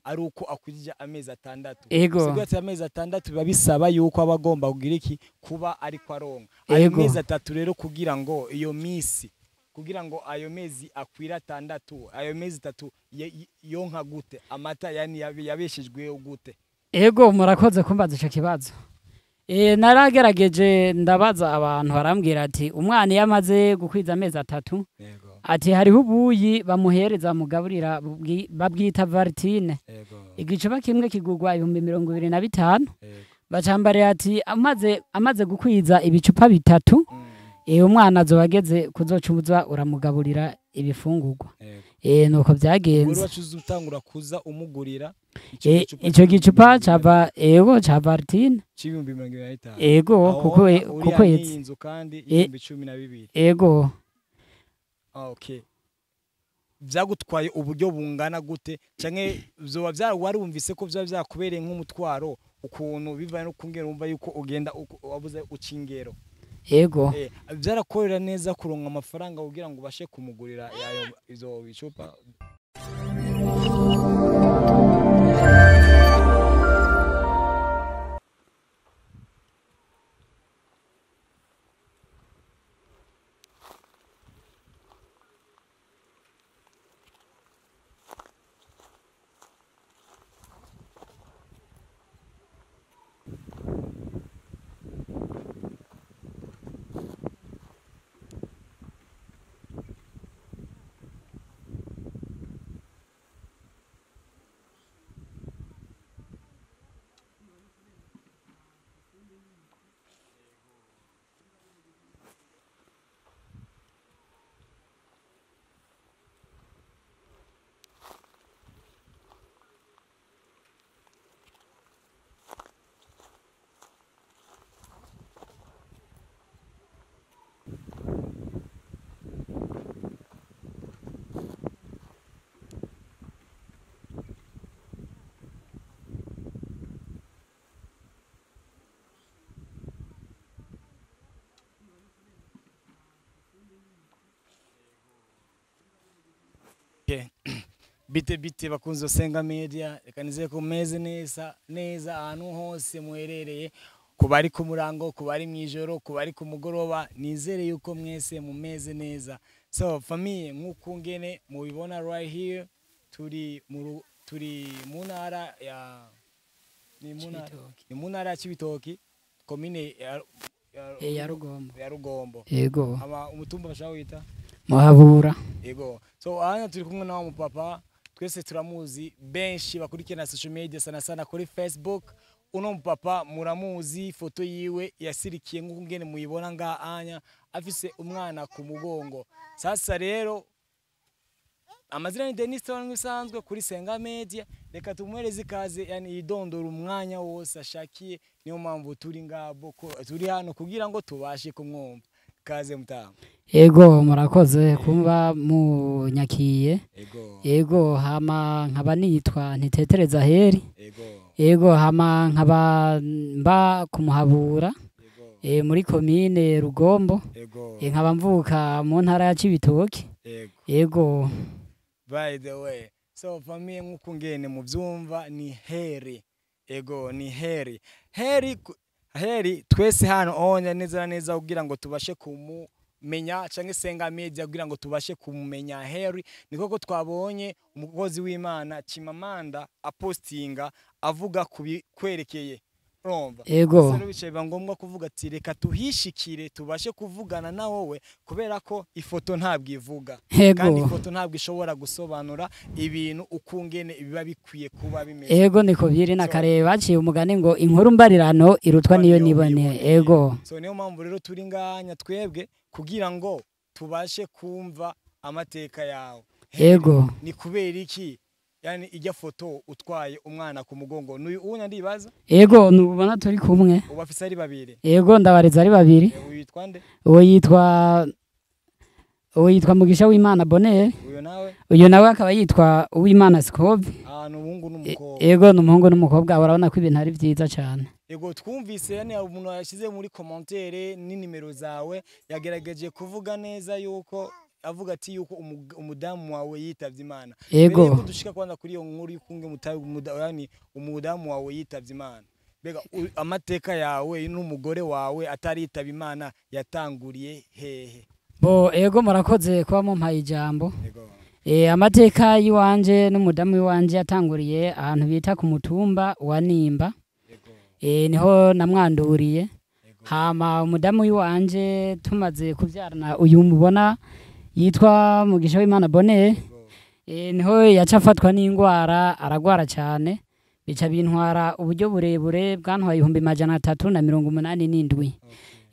ari uko akwije amezi 6. Ego. Sigura ati amezi 6 biba bisaba yuko aba agomba kugira iki kuba ariko aronka. Ayo mezi 3 rero kugira ngo iyo misi kugira ngo ayo mezi akwira 6 ayo mezi 3 yonka gute amata yani yabeshejwe gute? Ego murakoze kumbaza ico kibazo. Naragerageje ndabaza abantu barambwira ati umwana iyo amaze gukwiza amezi 3 ati hariho ubuyi bamuhereza mugaburira babwita Vartine. Igicupa kimwe kigurwa 25,000. Bacambare ati amaze gukwiza ibicupa 3 umwana azobageze kuzocuza uramugaburira ibifungurwa. Nuko byagenze. Uri utangura kuza umugurira ico gicupa cava ego ca Vartine c'25,000. Ego kukwezi inzu kandi 12,000. Ego. Okay. Byagutwaye uburyo bungana gute canke byoba byarwarumvise ko bya byakubereye nk'umutwaro ukuntu bivaye no kungera umva yuko ugenda wabuze ucingero? Ego. Byarakorera neza kuronka amafaranga kugira ngo ubashe kumugurira ayo izo bicupa? Bite bite bakunze Senga Media, reka nizere ko meze neza neza ahantu hose muherereye, kubari ku murango, kubari mwijoro, kubari ku mugoroba, nizere yuko mwese mumeze neza. So famille nkuko ngene mubibona right here turi mu ntara ya ni mu ntara ya Cibitoki, commune ya Rugombo. Ya Rugombo. Yego. Ama umutumba bashaka wita Muhabura. Yego. So hano turi kumwe na wa mupapa twese turamuzi benshi bakurikirana social media sana sana kuri Facebook. Uno mupapa muramuzi, foto yiwe yasirikiye nkuko ngene muyibona nga anya afise umwana ku mugongo. Sasa rero amazina ni Denis Tony usanzwe kuri Senga Media, reka tumuhereze ikaze yani yidondora umwanya wose ashakiye, niyo mpamvu turi ngabo turi hano kugira ngo tubashe kumwumva. Kaze mutamu. Ego murakoze kumba munyakiye. Ego. Ego hama nkaba nitwa Ntitetereza Heri. Ego. Ego hama nkaba mba kumuhabura. Ego. Muri commune Rugombo. Ego. Nkaba mvuka mu ntara ya Cibitoke. Ego. Ego. By the way, so famille nkuko ngene muvyumva ni Heri. Ego ni Heri. Heri Heri twese hano onya neza neza kugira ngo tubashe kumumenya canke Senga Media kugira ngo tubashe kumumenya Heri, niko ko twabonye umukozi w'Imana Chimamanda apostinga avuga kubikwerekeye. Urumva? Ego. Rero bicaye ngombwa kuvuga ati reka tuhishikire tubashe kuvugana na wowe kubera ko ifoto ntabwo ivuga. Kandi ifoto ntabwo ishobora gusobanura ibintu ukungene biba bikwiye kuba bimeze. Ego niko biri na kare baciye umugani ngo inkuru mbarirano irutwa niyo nibone. Ego. So niyo mpamvu rero turi nganya twebwe kugira ngo tubashe kumva amateka yawe. Ego. Ni kubera iki yani ijya foto utwaye umwana ku mugongo n'uyu unya ndibaza? Ego nubona turi kumwe. Ubafise ari babiri. Ego ndabareza ari babiri. Uyu yitwa nde? Uwo yitwa Mugisha w'Imana Bonheur. Uyu nawe? Uyu nawe akaba yitwa Uwimana Scove. Ah, n'umuhungu n'umukobwa. Ego n'umuhungu n'umukobwa, urabona ko ibintu ari byiza cyane. Ego twumvise yani umuntu yashize muri commentaire ni nimero zawe yagerageje kuvuga neza yuko avuga ati yuko umudamu wawe yitavye Imana. Yego. Mbere yuko dushika kwanza kuri iyo nkuru y'ukunge yani umudamu wawe yitavye Imana, mbega amateka yawe n'umugore wawe ataritaba Imana yatanguriye hehe? Bo, ego, murakoze kuba mumpaye ijambo. Yego. Amateka y'iwanje n'umudamu w'iwanje yatanguriye ahantu bita ku mutumba wa Nimba. Yego. Niho namwanduriye. Yego. Hama umudamu w'iwanje tumaze kubyarana uyu mubona yitwa Mugisha w'Imana Bonheur, Yego. Niho yaca afatwa n'ingwara, aragwara cyane, bica bintwara uburyo burebure bwantwaye 387,000.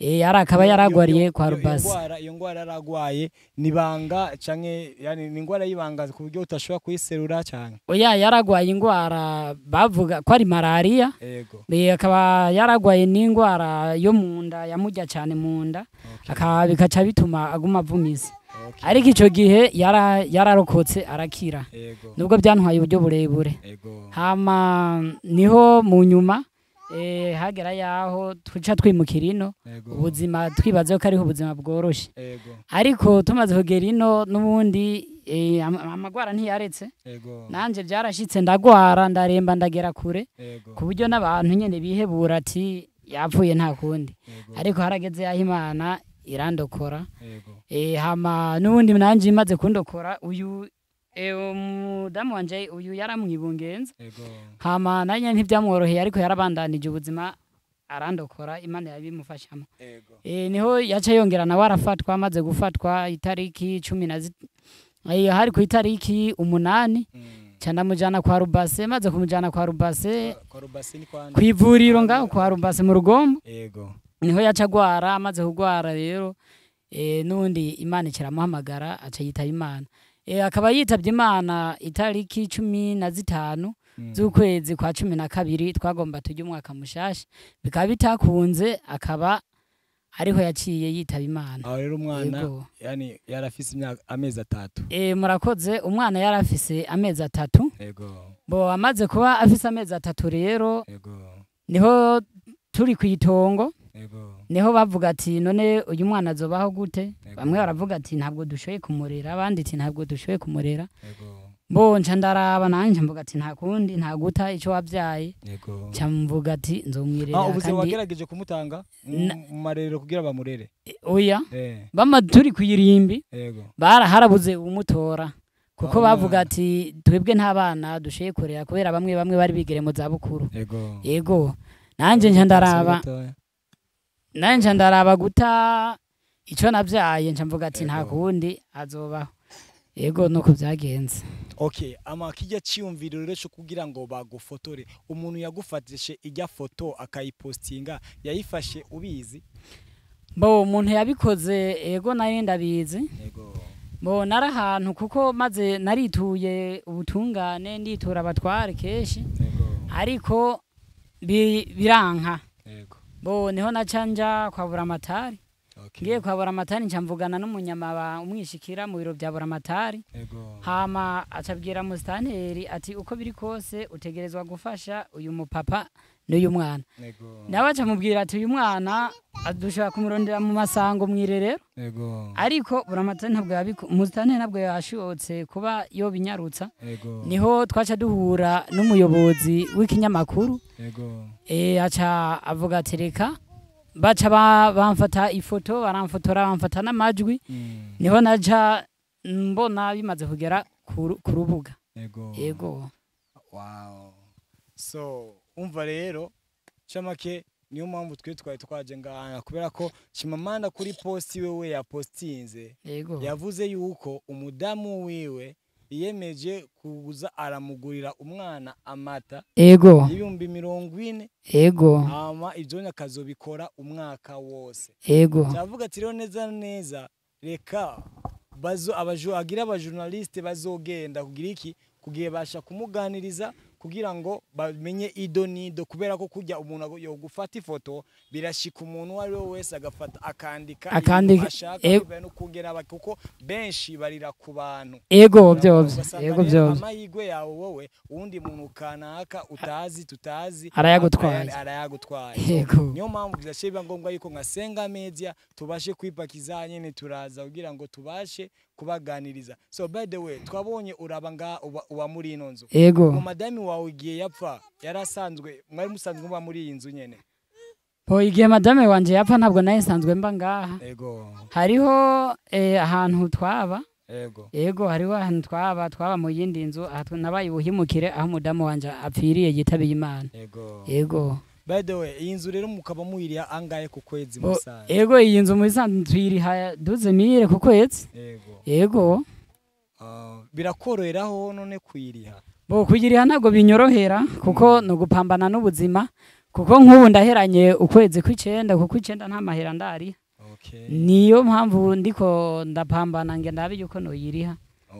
Yari akaba yaragwariye kwa Rubasi. Iyo ngwara yaragwaye ni banga canke yani ni ingwara y'ibanga ku buryo utashobora kuyiserura canke? Oya, yaragwaye ingwara bavuga ko ari malaria. Yego. Akaba yaragwaye n'ingwara yo mu nda yamurya cyane mu nda, akaba bikaca bituma aguma avumise. Ariko ico gihe yararokotse arakira, nubwo byantwaye uburyo burebure. Hama niho mu nyuma hagera yaho tuca twimukira ino, ubuzima twibaze ko ariho ubuzima bworoshe, ariko tumaze kugera ino n'ubundi amagwara ntiyaretse. Nanje byarashitse ndagwara, ndaremba, ndagera kure, ku buryo n'abantu nyene bihebura ati yapfuye nta kundi. Ariko harageze yaho Imana irandokora. Hama n'ubundi nanje imaze kundokora, uyu umudamu wanje uyu yaramwibungenza. Hama nanye ntibyamworoheye, ariko yarabandanije ubuzima arandokora, Imana yabimufashamo. Niho yaca yongera nawe arafatwa. Amaze gufatwa itariki cumi na hari ku itariki 8, ca ndamujana kwa Rubase. Maze kumujana kwa Rubase, Kwa Rubase ni kwa? Kw'ivuriro ngaho kwa Rubase mu Rugombo. Niho yaca agwara. Amaze kugwara rero, n'ubundi Imana ikiramuhamagara, aca yitaba Imana. Akaba yitavye Imana itariki 15 z'ukwezi kwa 12. Twagomba tujye umwaka mushasha, bikaba bitakunze, akaba ariho yaciye yitaba Imana. Aho rero umwana Yego. yani yarafise imyaka amezi 3. Murakoze, umwana yarafise amezi 3. Bo, amaze kuba afise amezi 3 rero, niho turi kw'itongo, niho bavuga ati none uyu mwana azobaho gute? Bamwe baravuga ati ntabwo dushoboye kumurera, abandi ati ntabwo dushoboye kumurera. Bo, nca ndaraba nanje mvuga ati nta kundi, nta guta ico wabyaye. Nca mvuga ati nzomwirera. Ubuzima Kandi wagerageje kumutanga mu marerero kugira bamurere? Oya. Bama turi kuyirimbi, harabuze umutora kuko bavuga Umwana. ati twebwe nta bana dushoboye kurera, kubera bamwe bamwe bari bigere mu zabukuru. Yego, nanje nca ndaraba, Gatoya. nanje nca ndaraba guta ico navyaye, nca mvuga ati nta kundi, azobaho. Yego, nuko byagenze. Okay, ama kijya ciyumviro rero cyo kugira ngo bagufotore, umuntu yagufatishe ijya foto akayipostinga yayifashe ubizi? Bo, umuntu yabikoze, ego, nari ndabizi. Bo, nari ahantu kuko maze narituye ubutungane, nditura abatware kenshi, ariko biranka. Bo, niho naca nja kwa Buramatari. Ngiye kwa Buramatari, nca mvugana n'umunyamabanga umwishikira mu biro bya Buramatari. Hama acabwira musitanteri ati uko biri kose utegerezwa gufasha uyu mupapa n'uyu mwana. Nawe aca amubwira ati uyu mwana dushobora kumurondera mu masango mw'irerero. Ariko Buramatari ntabwo musitanteri ntabwo yashobotse kuba yobinyarutsa. Niho twaca duhura n'umuyobozi w'ikinyamakuru. Aca avuga ati reka baca bamfata ifoto, baramfotora, bamfata n'amajwi. Niho naca mbona bimaze kugera ku rubuga. Yego. Wow. So, umva rero, camake niyo mpamvu twe twari twaje ngaha, kubera ko Chimamanda kuri post wewe yapostinze, yavuze yuko umudamu wiwe yiyemeje kuza aramugurira umwana amata 40,000, hama ivyo akazobikora umwaka wose. Cyavuga ati rero neza neza reka bazo abaju agira abajournaliste bazogenda kugira iki, kugiye basha kumuganiriza kugira ngo bamenye ido nido, kubera ko kujya umuntu yo gufata ifoto birashika umuntu uwo ari we wese agafata akandika Akandika, ibintu ashaka, bivanye no kungena kuko benshi barira ku bantu. Vyovyo. Ugasanga Ego, rero vyovyo. amahirwe yawe wowe uwundi muntu kanaka utazi tutazi Arayagutwaye. Arayagutwaye. Niyo mpamvu byaciye biba ngombwa yuko nka Senga Media tubashe kwipakiza nyene, turaza kugira ngo tubashe kubaganiriza. So by the way, twabonye uraba nga uba muri ino nzu. Ego. Madame wawe igihe yapfa yarasanzwe, mwari musanzwe muba muri iyi nzu nyene? Po igihe madame wanje yapfa ntabwo naye nsanzwe mba ngaha. Ego. Hariho ahantu twaba. Ego. Ego, hariho ahantu twaba mu yindi nzu, nabaye ubuhimukire aho umudamu wanje apfiriye yitabiye Imana. Ego. Ego. By the way, iyi nzu rero mukaba muyiriha angahe ku kwezi musanzwe? Ego, iyi nzu musanzwe tuyiriha 12,000 ku kwezi. Ego. Ego. Birakoroheraho none kuyiriha? Bo kuyiriha ntabwo binyorohera kuko no gupambana n'ubuzima, kuko nk'ubu ndaheranye ukwezi kw'icenda, kuko icenda nta mahera ndari. Okay. Niyo mpamvu ndiko ndapambana nge ndabe yuko noyiriha.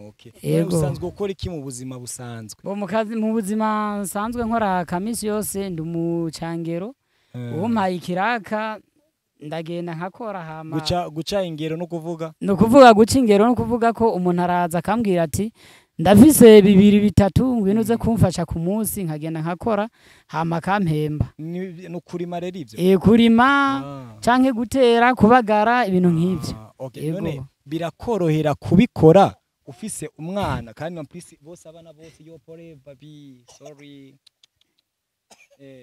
Okay. Ego. Usanzwe ukora iki mu buzima busanzwe? Bo mu buzima nsanzwe nkora kamisi yose, ndi umucangero. Umpaye ikiraka ndagenda nkakora hama. Guca ingero no kuvuga? No kuvuga guca ingero no kuvuga ko umuntu araza akambwira ati ndafise 2 3 ngwino uze kumfasha ku munsi, nkagenda nkakora hama kampemba. No kurima rero ivyo? Kurima canke gutera, kubagara, ibintu nk'ivyo. Okay. None birakorohera kubikora ufise umwana kandi mpisi bose abana bose yo pore baby sorry.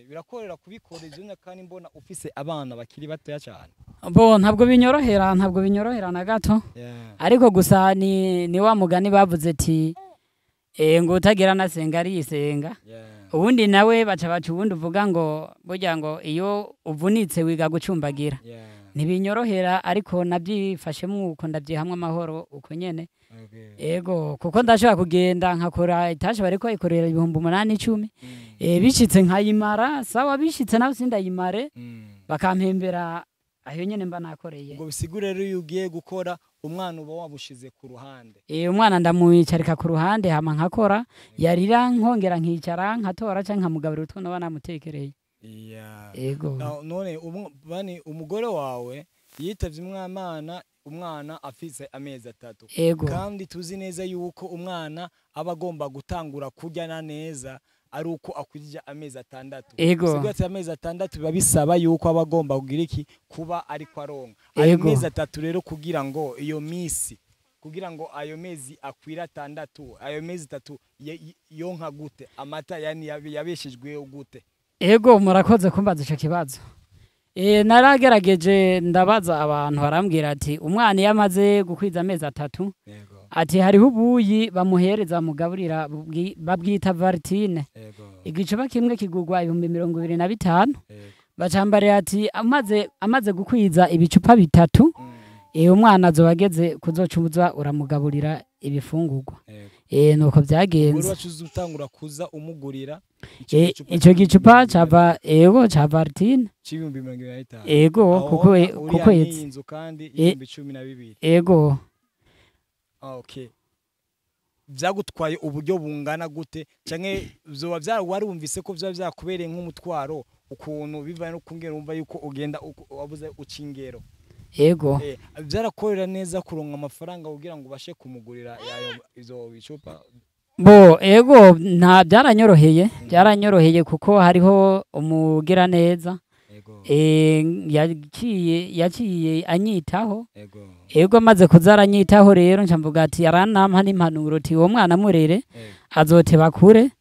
Birakorera kubikora ivyo kandi mbona ufise abana bakiri batoya cyane. Bo ntabwo binyorohera na gato. Ariko gusa ni wa mugani bavuze ati ngo utagira nasenga arisenga. Ubundi nawe baca ubundi uvuga ngo burya ngo iyo uvunitse wiga gucumbagira. Ntibinyorohera ariko nabyifashemo uko ndabyihamwe amahoro uko nyene. Ego, kuko ndashobora kugenda nkakora itashe bariko ikorera 8,000 10,000. Bishitse nkayimara, sawa bishitse nawe sindayimare, bakampembera ayo nyene mba nakoreye. Ngo bisigure rero iyo ugiye gukora umwana uba wabushize ku ruhande. Umwana ndamwicarika ku ruhande hama nkakora, yarira nkongera nkicara nkatora canke nkamugaburira utwo naba namutekereye. Ego. None bani umugore wawe yitavye umwana afise amezi 3. Ego. Kandi tuzi neza yuko umwana aba agomba gutangura kurya neza ari uko akurya amezi 6. Ego. Sigura amezi 6 biba bisaba yuko aba agomba kugira iki kuba ariko aronka. Ayo mezi 3 rero kugira ngo iyo misi, kugira ngo ayo mezi akwira 6, ayo mezi 3 yonka gute, amata yani yabeshejwe gute? Ego, murakoze kumbaza ico kibazo. Naragerageje ndabaza abantu barambwira ati umwana iyo amaze gukwiza amezi 3, ati hariho ubuyi bamuhereza mugaburira babwita Vartine. Igicuba kimwe kigurwa 25,000. Bacambare ati amaze gukwiza ibicupa 3, umwana azobageze kuzocuza uramugaburira ibifungurwa. Nuko byagenze. Uracuza utangura kuza umugurira ico gicupa cava ego ca Vartine c'25,000. Ego, kuko inzu kandi 12,000. Ego. Okay. Byagutwaye uburyo bungana gute canke vyoba byarwarumvise ko vya byakubereye nk'umutwaro ukuntu bivaye no kungera umva yuko ugenda wabuze ucingero? Ego. Byarakorera neza kuronka amafaranga kugira ngo ubashe kumugurira yayo izo bicupa? Bo ego, nta byaranyoroheye kuko hariho umugira neza. Yaciye anyitaho. Ego, maze kuzaranyitaho rero nca mvuga ati yaranampa n'impanuro ati uwo mwana murere azoteba kure.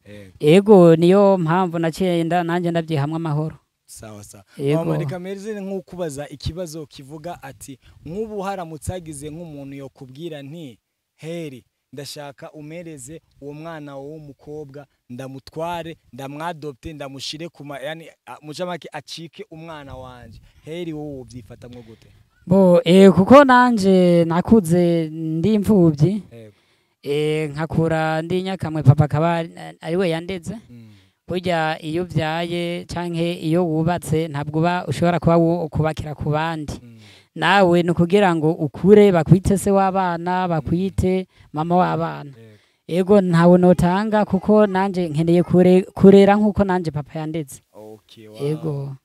Ego, niyo mpamvu naciye nanjye ndabyihamwe amahoro. Sawa sawa. Mama reka mereze nkukubaza ikibazo kivuga ati nk'ubu haramutse hagize nk'umuntu yokubwira nti heri ndashaka umereze uwo mwana w'umukobwa ndamutware ndamwadopte ndamushire kuma yani mucamake acike umwana wanje, heri wowe ubyifatamwe gute? Bo kuko nanje nakuze ndi imfuvyi. Nkakura ndi nyakamwe, papa akaba ari we yandeze. Burya iyo uvyaye canke iyo wubatse ntabwo uba ushobora kuba kubakira ku bandi. Nawe ni kugira ngo ukure bakwite se w'abana, bakwite mama w'abana. Ego, ntawe notanga kuko nanje nkeneye kurera nkuko nanje papa yandeze. Okay, wow. Ego.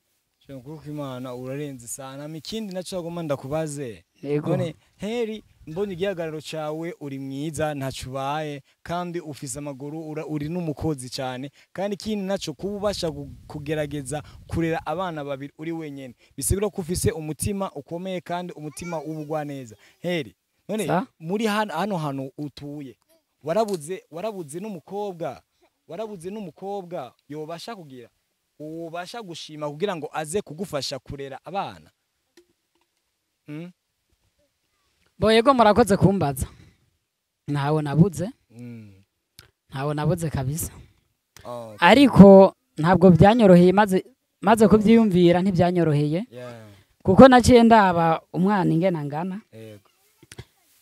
Kuko Imana urarenze sana. Ikindi naco agomba ndakubaze. Ego. None heri mbonye igihagararo cawe uri mwiza ntacubaye kandi ufise amaguru uri n'umukozi cyane, kandi ikindi naco kuba ubasha kugerageza kurera abana babiri uri wenyene bisigura ko ufise umutima ukomeye kandi umutima w'ubugwa neza. Heri None Sa? muri hano hantu utuye warabuze n'umukobwa, warabuze n'umukobwa yobasha kugira ubasha gushima kugira ngo aze kugufasha kurera abana? Bo yego, murakoze kumbaza. Ntawe nabuze. Ntawe nabuze kabisa. Ariko ntabwo byanyoroheye, maze kubyiyumvira ntibyanyoroheye, kuko naciye ndaba umwana ingena ngana,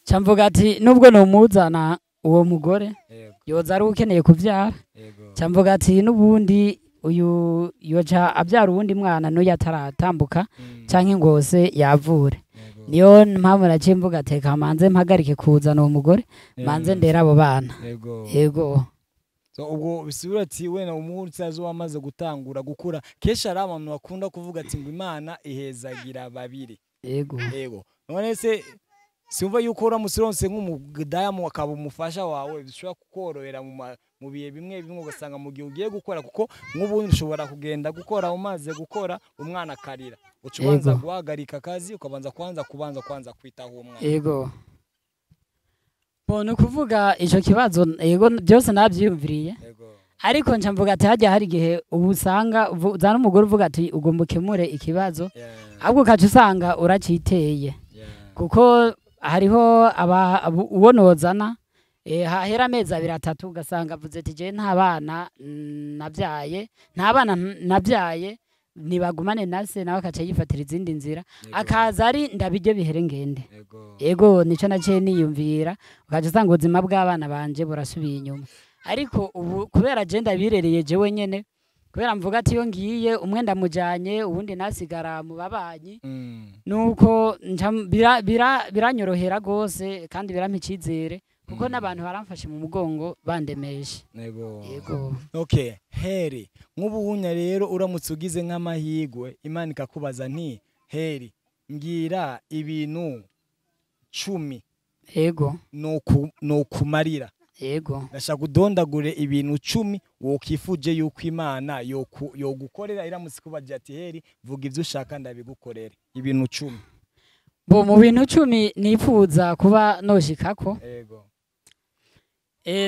ca mvuga ati nubwo nomuzana uwo mugore, yoza ari ukeneye kuvyara. Ca mvuga ati n'ubundi uyu yoca abyara uwundi mwana n'uyu ataratambuka, canke ngose yavure. Niyo mpamvu naciye mvuga ati reka manze mpagarike kuzana uwo mugore, manze ndere abo bana. Yego. So ubwo bisubira ati wena umunsi azoba amaze gutangura gukura, kenshi hari abantu bakunda kuvuga ati ngo Imana ihezagira babiri. Yego. Yego. None se simva yuko uramutse uronse nk'umudamu akaba umufasha wawe, bishobora kukorohera mu bihe bimwe bimwe, ugasanga mu gihe ugiye gukora, kuko nk'ubundi ushobora kugenda gukora, umaze gukora umwana akarira, uca ubanza guhagarika akazi, ukabanza kwanza kubanza kwanza kwitaho umwana. Yego. Bo ni ukuvuga ico kibazo, yego, byose nabyiyumviriye. Ariko nca mvuga ati hajya hari igihe ubu usanga uzana umugore uvuga ati ugomba ukemure ikibazo, ahubwo ukaca usanga uraciteye, kuko hariho uwo nozana, hahera amezi abiri atatu ugasanga avuze ati jewe nta bana nabyaye, nta bana nabyaye, nibagumane na se, nawe akaca yifatira izindi nzira, akaza ari ndabiryo bihere ngende. Yego, nico naciye niyumvira, ukaca usanga ubuzima bw'abana banje burasubiye inyuma. Ariko ubu kubera je ndabirereye jewe nyene, kubera mvuga ati iyo ngiye umwe ndamujanye, uwundi nasigara mu babanyi, nuko nca biranyorohera gose kandi birampa icizere, kuko n'abantu baramfashe mu mugongo bandemeshe. Yego. Okay, Heri, nk'ubuhunya rero uramutse ugize nk'amahigwe Imana ikakubaza nti Heri, mbwira ibintu 10 nokumarira. Ndashaka udondagure ibintu 10 wokifuje yuko Imana yogukorera iramutse ikubaje ati Heri, vuga ivyo ushaka ndabigukorere. Ibintu 10. Bo mu bintu 10 nifuza kuba noshikako.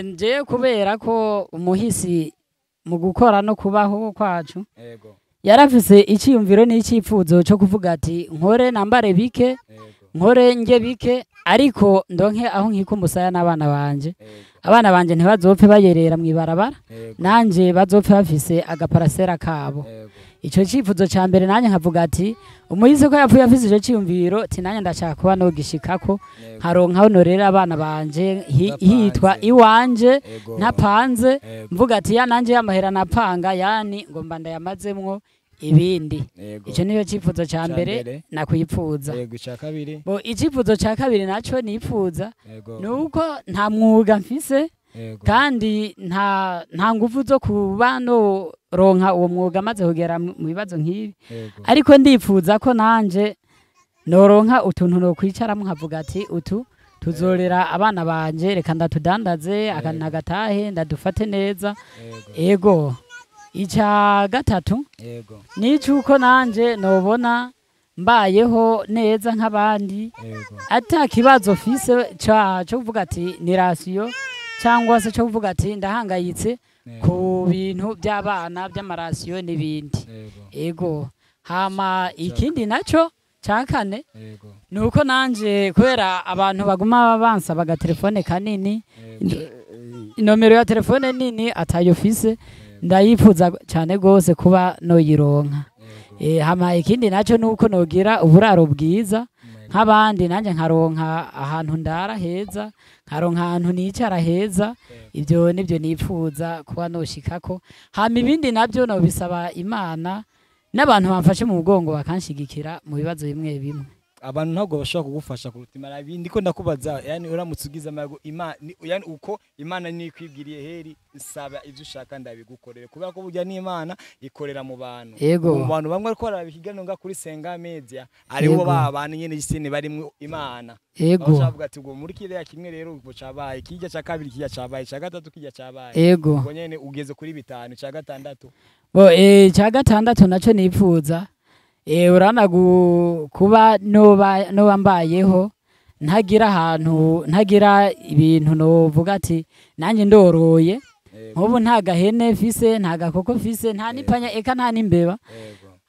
Nje kubera ko umuhisi mu gukora no kubaho kwacu, yarafise iciyumviro n'icyifuzo cyo kuvuga ati nkore nambare bike, nkore nge bike, ariko ndonke aho nkika umusaya n'abana banje. Abana banje ntibazopfe bayerera mw'ibarabara, nanje bazopfe bafise agaparasera kabo. Ico cifuzo ca mbere nanje nkavuga ati umuhisi ko yapfuye afise ico ciyumviro, ati nanje ndashaka kuba nogishikako, nkaronka aho norera abana banje, hitwa iwanje, ntapanze, mvuga ati ya nanje yamahera napanga, yani ngomba ndayamazemwo ibindi. Ico niyo cifuzo ca mbere nakwipfuza. Yego, ica kabiri. Bo icifuzo ca kabiri naco nipfuza nuko nta mwuga mfise, kandi nta nguvu zo kuba no ronka uwo mwuga maze kugera mu bibazo nk'ibi. Ariko ndipfuza ko nanje noronka utuntu no kwicaramo nkavuga ati utu tuzorera abana banje, reka ndatudandaze, aka gatahe ndadufate neza. Ego. Ica gatatu nicuko nanje nobona mbayeho neza nk'abandi, ata kibazo fise cyo kuvuga ati ni rasiyo, cyangwa se cyo kuvuga ati ndahangayitse ku bintu by'abana by'amarasiyo n'ibindi. Ego. Hama ikindi naco ca kane nuko nanje kubera abantu baguma bansaba agatelefone kanini, inomero ya telefone nini atayo fise, ndayifuza cyane gose kuba noyironka. Hama ikindi naco nuko nogira uburaro bwiza nk'abandi, nanje nkaronka ahantu ndara heza, nkaronka ahantu nicara heza. Ibyo nibyo nipfuza kuba noshikako. Hama ibindi nabyo nobisaba Imana n'abantu bamfashe mu mugongo bakanshigikira mu bibazo bimwe bimwe. Abantu ntabwo bashobora kugufasha kuruta Imana. Ndiko ndakubaza, yani uramutse ugize amago Imana, yani uko Imana nikwibwiriye Heri, saba ivyo ushaka ndabigukorere, kubera ko burya n'Imana ikorera mu bantu. Mu bantu bamwe ariko barabikigano nga kuri Senga Media, aribo ba bantu nyene isene barimwe Imana. Bavuga ati ngo muri kiriya kimwe rero ubwo cabaye, kijya ca kabiri kijya cabaye, ca gatatu kijya cabaye. Ubwo nyene ugeze kuri 5 ca gatandatu. Bo ca gatandatu naco nipfuza, urana kuba noba mbayeho Ntagira ahantu, ntagira ibintu novuga ati nanjye ndoroye. Nk'ubu nta gahene mfise, nta gakoko mfise, nta n'ipanya, eka nta n'imbeba.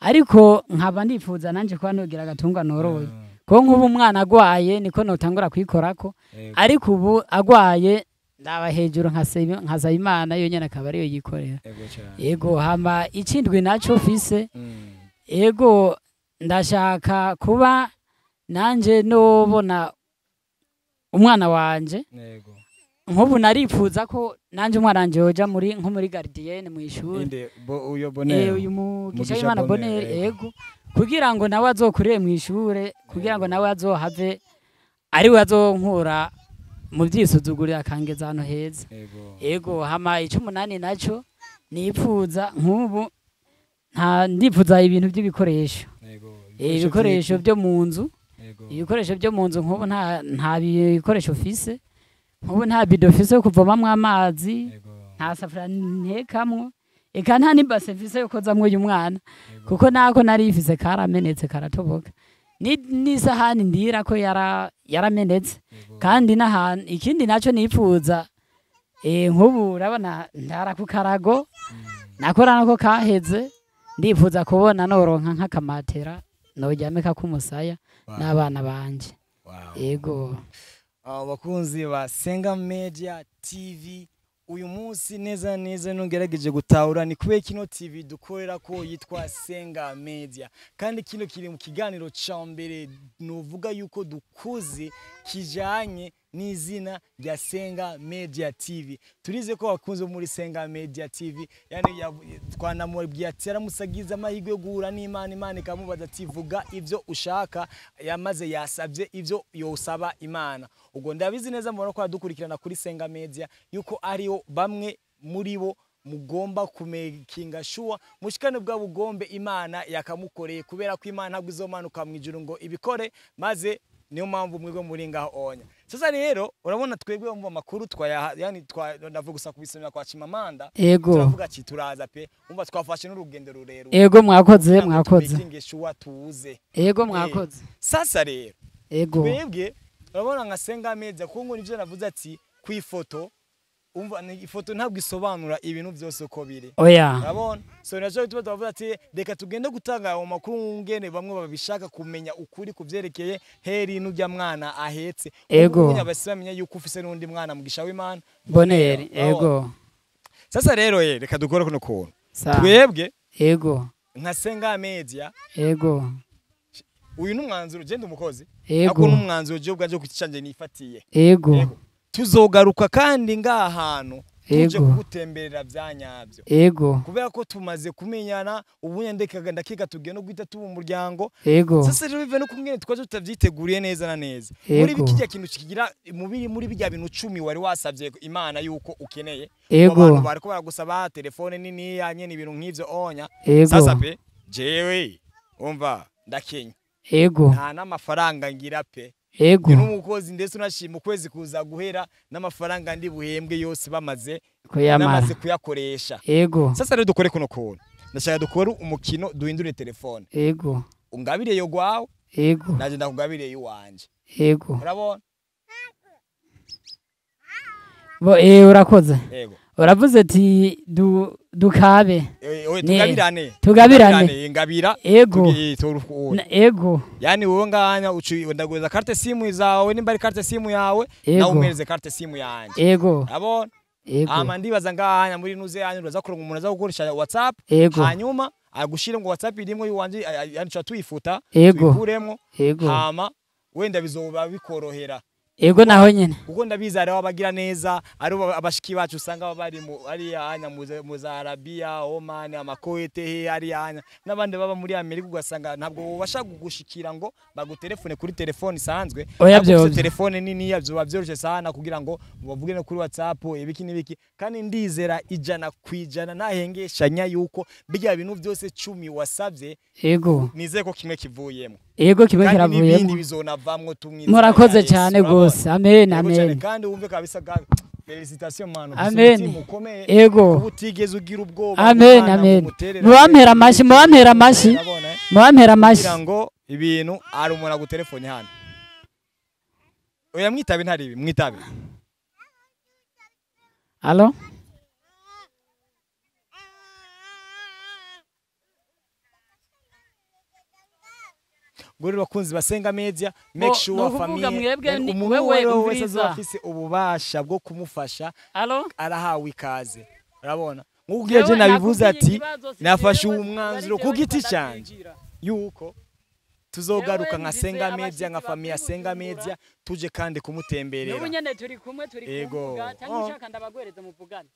Ariko nkaba ndifuza nanje kuba nogira agatunga noroye. Ko nk'ubu umwana agwaye niko notangura kwikorako. Ariko ubu agwaye ndaba hejuru nkasaba Imana yo nyene akaba ariyo yikorera. Ego hama ikindwi naco mfise, ego ndashaka kuba nanje nobona umwana wanje. Nk'ubu naripfuza ko nanje umwana wanje yoja muri nko muri gardienne mu ishuri. Uyo Bonheur. Uyu Mugisha w'Imana Bonheur, ego, kugira ngo nawe azokurire mu ishure, kugira ngo nawe azohave ari we azonkura mu vyisuzugurira akangeza ahantu heza. Ego hama 18 naco nipfuza nk'ubu nta ndipfuza ibintu by'ibikoresho. Ibikoresho byo mu nzu. Ibikoresho byo mu nzu nk'ubu nta bikoresho mfise. Nk'ubu nta bido mfise yo kuvomamwo amazi, nta safuriya ntekamwo, eka nta n'ibase mfise yo kozamwo uyu mwana, kuko nako nari mfise karamenetse karatoboka. N'isahani ndira ko yaramenetse. Kandi n'ahantu ikindi naco nipfuza, nk'ubu urabona ndara ku karago, nakora nako kaheze, ndipfuza kubona noronka nk'akamatera noryameka k'umusaya n'abana banje. Ego. Abakunzi ba Senga Media TV, uyu munsi neza neza nungerageje gutahura ni kubera kino TV dukorera ko yitwa Senga Media, kandi kino kiri mu kiganiro ca mbere nuvuga yuko dukoze kijanye n'izina rya Senga Media TV. Turize ko abakunzi muri Senga Media TV, yani twanamubwiye ati yaramusagiza amahirwe yo guhura n'Imana, Imana ikamubaza ati vuga ivyo ushaka, yamaze yasabye ivyo yosaba Imana. Ubwo ndabizi neza mubona ko adukurikirana kuri Senga Media yuko ariyo bamwe muri bo mugomba kumekinga sure mushikane bwa bugombe Imana yakamukoreye, kubera ko Imana ntabwo izomanuka mu ijuru ngo ibikore, maze niyo mpamvu mwebwe muri ngaho onya. Sasa rero urabona twebwe mu makuru twaya, yani ndavuga gusa kubisomera kwa Chimamanda. Turavuga ati turaza pe, umva twafashe n'urugendo rurerure. Ego mwakoze, mwakoze. Tumekinge sure tuze. Ego mwakoze. Sasa rero ego twebwe urabona nka Senga Media kuko ngo nivyo navuze ati ku ifoto, umva ifoto ntabwo isobanura ibintu byose uko biri. Oya. Urabona? So nacho tuba tuvuga ati reka tugende gutanga ayo makuru ngene bamwe babishaka kumenya ukuri kuvyerekeye heri n'urya mwana ahetse. Ego. Bamenya yuko ufise n'undi mwana Mugisha w'Imana Bonheur. Ego. Sasa rero reka dukore kuno kuntu. Twebwe ego nka Senga Media. Ego. Uyu n'umwanzuro je ndumukozi. Ego. Ako n'umwanzuro je ubwaje kucicanje nifatiye. Ego. Tuzogaruka kandi ngaha hantu tuje kugutemberera byanyabyo. Ego. Kubera ko tumaze kumenyana ubu ndekaga ndakeka tugiye no guhita tuba umuryango. Ego. Sasa rero bive no kumwe twaje tutavyiteguriye neza na neza. Muri bikijya kintu kigira mubiri muri bijya bintu 10 wari wasabye Imana yuko ukeneye. Abantu bariko baragusaba telefone nini yanye n'ibintu nk'ivyo onya. Sasa pe jewe umva ndakenya. Ego. Nta n'amafaranga ngira pe. Ego. N'umukozi ndetse unashima ukwezi kuza guhera n'amafaranga ndi buhembwe yose bamaze namaze kuyakoresha. Ego. Sasa rero dukore kuno kuntu. Ndashaka dukore umukino duhindure telefone. Ego. Ungabire yo gwawe. Ego. Naje ndakugabire yuwanje. Ego. Urabona? Bo urakoze. Ego. Uravuze ati dukabe. Tugabirane. Tugabirane. Ngabira. Ego. Ego. Yani wowe nganya ndaguza carte simu zawe nimba ari carte simu yawe nawe umereze carte simu yanje. Ego. Urabona? Ego. Ama ndibaza nganya muri nuze yanyu uraza kuronka umuntu aza gukoresha WhatsApp. Ego. Hanyuma agushire ngo WhatsApp irimwe yuwanje yani cha tuyifuta. Ego. Ego. Hama wenda bizoba bikorohera. Ego naho nyene. Kuko ndabizi ari abagira neza, ari abashiki bacu usanga bari mu ari anya mu za Arabia, Oman, amakoete he ari anya n'abandi baba muri Amerika ugasanga ntabwo ubasha kugushikira ngo bagutelefone kuri telefone isanzwe. Oya byo. Telefone nini yabyo byoroshe sana kugira ngo bavuge no kuri WhatsApp ibiki nibiki, kandi ndizera 100% nahengeshanya yuko bijya bintu byose 10 wasabye. Ego. Nizeye ko kimwe kivuyemo. Ego kimwe kiravuyemo. Kandi bizonavamwo tumwiza. Murakoze cyane gose. Amen, amen. Kandi wumve kabisa felicitation mano. Amen. Ego. Utigeze ugira ubwoba. Amen, amen. Mubampera amashi, mubampera amashi. Mubampera amashi. Kugira ngo ibintu ari umuntu agutelefone hano. Oya, mwitabe, ntaribi, mwitabe. Allo? Gori bakunzi basenga media, make sure nukuvuga famille mwebwe umuntu wewe uwo ari we wese umviriza. azoba afise ububasha bwo kumufasha Allo? arahawe ikaze. Urabona, nk'uko Jewe je nabivuze nakubwiye ati ikibazo, si nafashe jewe, uwo mwanzuro ari ku jewe giti ndiko canje ndakwinjira. yuko tuzogaruka Jewe nka mfise Senga Media, nka abashitsi famille ya bavuye Senga Bujumbura. Media, tuje kandi kumutemberera. N'ubu nyene turi kumwe, turi Ego. kumvuga cyangwa Oh. ushaka ndabagwereze muvugane.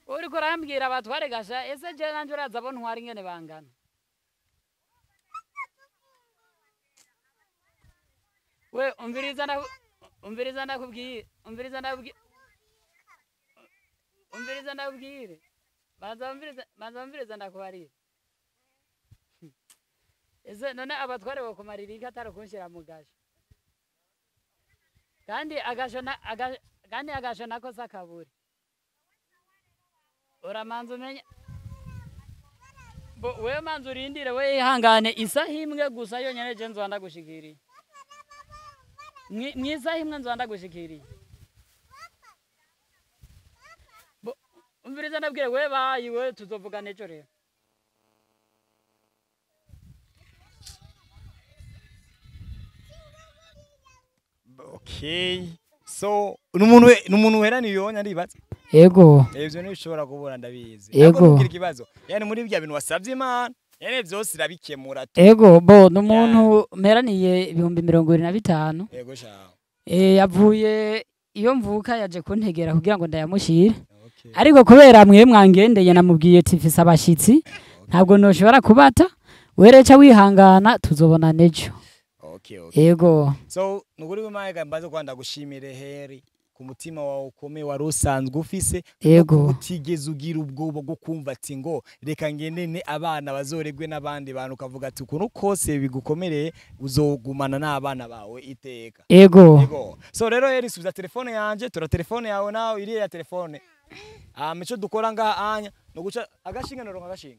Uriko urambwira abatware gasha, ese je nanje uraza abo ntwara ingene bangana? We umviriza, umviriza ndakubwire, umviriza ndakubwire, umviriza ndakubwire, banza umviriza, banza umviriza ndakubarire. Ese none abatware bokumarira iki atari kunshyira mu gasho? Kandi agasho na kandi agasho nako si akaburi. Uramanza umenye bo wewe, manza urindire, we ihangane isaha imwe gusa yonyene, je nzoba ndagushikiriye. Mw'isaha imwe nzoba ndagushikiriye. Umviriza ndabwire, we bayi, we tuzovugana ejo rero. Okay, so numuntu numuntu uheraniye yonya, ndibaza. Ego. Ivyo ntibishobora kubura, ndabizi. Yego. Ariko ntugire ikibazo, yani muri bya bintu wasavye Imana, yani vyose irabikemura tu. Ego, bo n'umuntu mperaniye 25,000. Yego shawo. Yavuye iyo mvuka yaje kuntegera kugira ngo ndayamushyire. Okay. Ariko kubera mwe mwangendeye, namubwiye ati mfise abashitsi, ntabwo noshobora kubata, wereca wihangana, tuzobona nejo. Okay. Ego. So nukuri w'Imana, mbaze kwa ndagushimire Heri ku mutima wawe ukomeye wari usanzwe ufise, Ego. utigeze ugira ubwoba bwo kumva ati ngo reka ngendene abana bazoregwe n'abandi bantu, ukavuga ati ukuntu kose bigukomereye uzogumana n'abana bawe iteka. Ego. Yego. So rero Heri, subiza telefone yanje, tora telefone yawe nawe, iriya ya telefone. Ah, mico dukora ngaha anya no guca agashinge, noronka agashinge.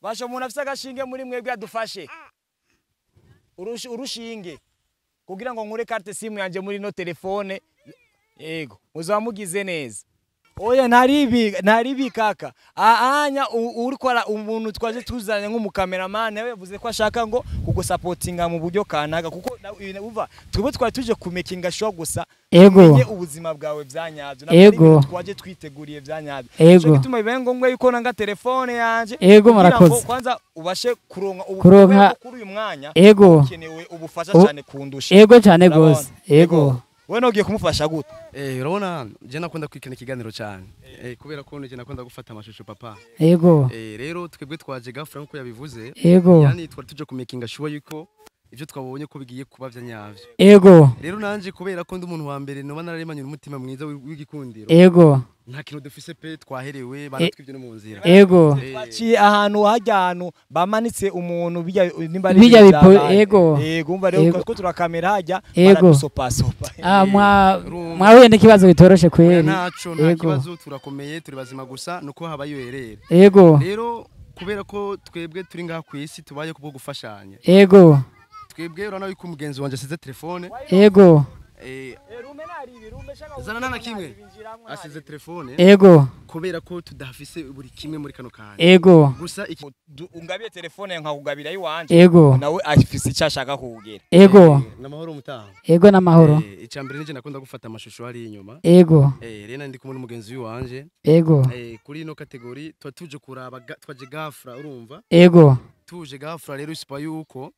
Basho umuntu afise agashinge muri mwebwe adufashe. Urushinge kugira ngo nkure carte SIM yanje muri no telefone. Yego, muzaba mugize neza. Oya, ntaribi, ntaribi kaka. Anya uriko umuntu twaje tuzanye nk'umukameramani nawe yavuze ko ashaka ngo kugusapotinga mu buryo kanaka, kuko uva twebwe twari tuje kumakinga sure gusa Ego. umenye ubuzima bwawe byanyabyo. Ntabwo ari Ego. ibintu twaje twiteguriye byanyabyo. Ego. Nico gituma bibaye ngombwa yuko nanga telefone yanje Ego, kugira ngo murakoze. kwanza ubashe kuronka ubu Kuronka- kuri uyu mwanya Ego. ukenewe ubufasha cyane kundusha. Ego cyane Urabona? gose. Ego. Wewe nogiye kumufasha gute? Urabona je nakunda kwikina ikiganiro cyane. Kubera ko je nakunda gufata amashusho, papa. Ego. Rero twebwe twaje gafra nkuko yabivuze. Ego. Yani twari tuje kumakinga sure yuko ivyo twabonye ko bigiye kuba vya nyavyo. Ego. Rero nanje kubera ko ndi umuntu wa mbere noba nararemanye umutima mwiza w'igikundiro. Ego. Nta kintu dufise pe, twaherewe banatwivye no mu nzira. Ego. Twaciye ahantu hajya ahantu bamanitse umuntu bijya nimba ari Bijya ibintu vyabaye. ego. Yego, umva rero Ego. ko turakamera hajya Ego. baradusopasopa. Ah, mwa Urumva. mwahuye n'ikibazo bitoroshe Oya, kweri. ntaco, nta Ego. kibazo, turakomeye, turi bazima, gusa nuko habaye yerere. Ego. Rero kubera ko twebwe turi ngaha ku isi tubaye kubwo gufashanya. Ego. Twebwe urabona yuko umugenzi wanje asize telefone. Ego. Zana na kimwe asize telefone Ego. kubera ko tudafise buri kimwe muri kano kanya. Ego. Gusa iki Ungabiye telefone nkakugabira iwanje, Ego. nawe afise icyo ashaka kuwugira. Ego. Namahoro mutaha. Ego n'amahoro. Icya mbere nije nakunda gufata amashusho hari inyuma. Ego. Rero ndi kumwe n'umugenzi wanje. Ego. Kuri ino catégorie tuba tuje kuraba twaje gafra, urumva? Ego. Tuje gafra rero isipa yuko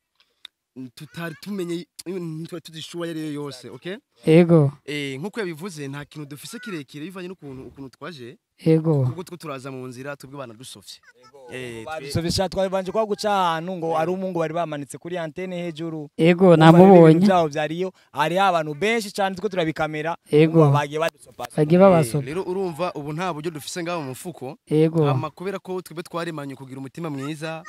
tutari tumenye, ntitwari tuzishuwa yari yo yose, okay? Ego. Nkuko yabivuze, nta kintu dufise kirekire bivanye n'ukuntu ukuntu twaje, Ego. kuko two turaza mu nzira twebwe banadusofye. Badusofye, twabanje kwa guca ahantu ngo ari umungu bari bamanitse kuri antene hejuru. Ego, Urumva rero ibintu namubonye. byabo byariyo, hariho abantu benshi cyane two turabikamera. Ego. Urumva bagiye badusopa. Bagiye babasopa. Rero urumva ubu nta buryo dufise ngaho mu mufuko. Ego. Hama kubera ko twebwe twaremanye kugira umutima mwiza.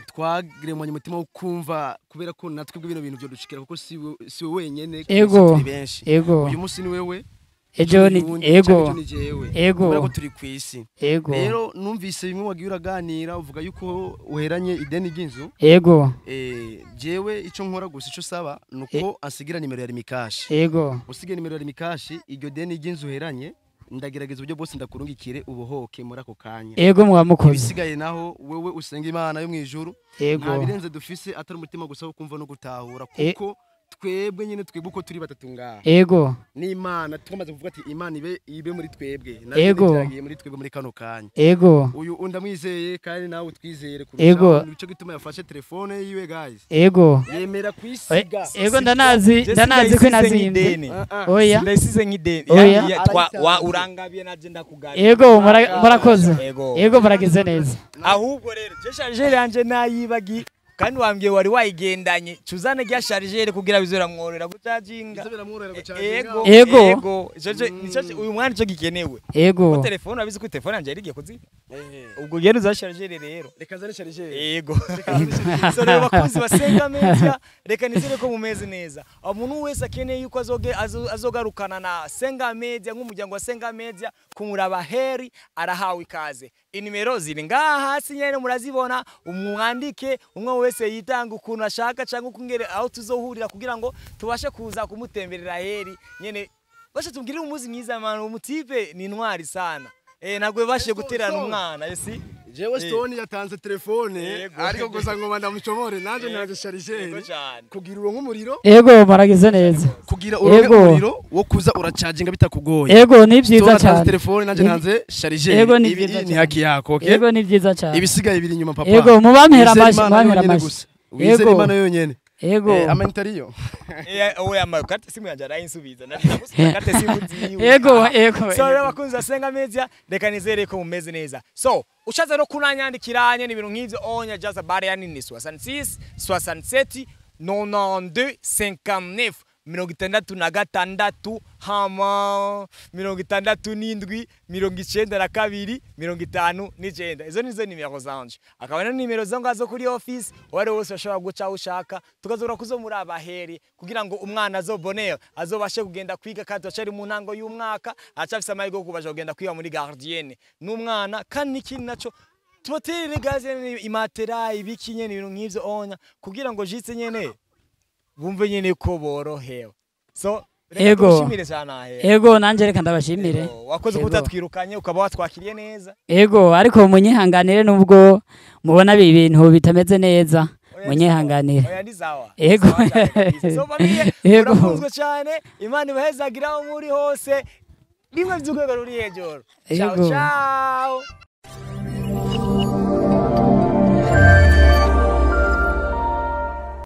Twagremanye umutima wo kumva, kubera ko natwe bino bintu byo dushikira, kuko si we wenyene, Ego. turi benshi. Ego. Uyu munsi ni wewe, Ejo ni uwundi, ego. canke ejo ni jewe, Ego. kubera ko turi kw'isi. Ego. Rero numvise bimwe wagiye uraganira, uvuga yuko uheranye ideni ry'inzu. Ego. Jewe ico nkora gusa, ico saba nuko asigira nimero ya Rimikashi. Ego. Usigaye nimero ya Rimikashi, iryo deni ry'inzu uheranye ndagerageza uburyo bwose ndakurungikire ubohoke muri ako kanya. Ego, muba mukoze. Ibisigaye naho wewe usenga Imana yo mu ijuru. Ego. Nta birenze dufise atari umutima gusa wo kumva no gutahura, kuko twebwe nyine, twebwe uko turi batatu ngaha, Ego. n'Imana twamaze kuvuga ati Imana ibe muri twebwe. Ego. Byagiye muri twebwe muri kano kanya. Ego. Uyu ndamwizeye kandi nawe utwizere Ego. kurushaho. Nico gituma yafashe telefone yiwe, guys, Ego. yemera kwisiga. Ego, ndanazi ko inazimbye. Oya. Ndayisize nk'ideni. Oya. Yani, urangabiye naje ndakugabiye. Ego, murakoze. Ego. Ego, muragize neza. Ahubwo rero je chargeur yanje nayibagi, kandi wambwiye wari wayigendanye, cuzane rya chargeur kugira bizoramworera gucajinga. Bize biramworohera gucaginga. Ego. Ego. Ego. Ico uyu mwana ico gikenewe. Ego. Ko telefone urabizi ko telefone yanje yarigiye kuzima. Ubwo genda uza chargeur rero. Reka nzane chargeur. Yego. So rero bakunzi basenga media, reka nizere ko mumeze neza. Umuntu wese akeneye yuko azogarukana na Senga Media, nk'umuryango wa Senga Media kumuraba heri, arahawe ikaze. Inimero ziri ngaha hasi nyene murazibona, umwandike, umwe wese yitanga ukuntu ashaka cyangwa ukungere aho tuzohurira kugira ngo tubashe kuza kumutemberera heri nyene, bashe tubwire umuzi mwiza. Man, umutipe ni intwari sana. Ntabwo bashe guterana umwana esi. Jewe Stone yatanze telefone, Yego. ariko gusa ngo ndamushobore nanje ntanze Yego chargeur cyane. kugira uronke umuriro. Ego, muragize neza. Kugira uronke Yego. umuriro wo kuza uracaginga bitakugoye. Ego, ni byiza Stone atanze cyane. telefone, nanje ntanze chargeur. Yego, ni Ibi byiza ni cyane. haki yako, okay? Ego, ni byiza cyane. Ibisigaye biri inyuma, papa. Ego, mubampera Wizere amashi, Imana mubampera yonyene amashi. gusa. Wizere Yego. Imana yonyene. Ego. Amayinite ariyo. Oya, amakarte simu yanje arayinsubiza, ndamusubiza carte SIM ziwe. Ego. So rero bakunzi basenga media, reka nizere ko mumeze neza. So ushatse no kunanyandikira nyene ibintu nk'ivyo onya, just bare ya nini, 66 67 92 59, 66 hama 67 92 59. Izo nizo nimero zanje, akaba na nimero zo ngazo kuri office. Uwari wese ashobora guca aho ushaka, tukazora kuzo muri abaheri kugira ngo umwana azobonere azobashe kugenda kwiga, kandi acari mu ntango y'umwaka acafise amahirwe yo kubasha kugenda kwiga muri gardienne n'umwana. Kandi n'ikindi naco, tubaterere gaze nyene, imatera, ibiki nyene, ibintu nk'ivyo onya, kugira ngo jitse nyene bumve nyene ko borohewe. So reka Ego. tugushimire cyane ahe. Ego, nanje reka ndabashimire. Ego, wakoze Ego. kutatwirukanye, ukaba watwakiriye neza. Ego, ariko munyihanganire nubwo mubona ibi bintu bitameze neza. Oya, ni Munyihanganire. sawa. Oya, ni sawa. Ego. Sawa cyane kabisa. So famille, Ego. murakunzwe cyane, Imana ibahezagira aho muri hose, bimwe by'urwego ruri hejuru. Ciao. Ego. Ciao.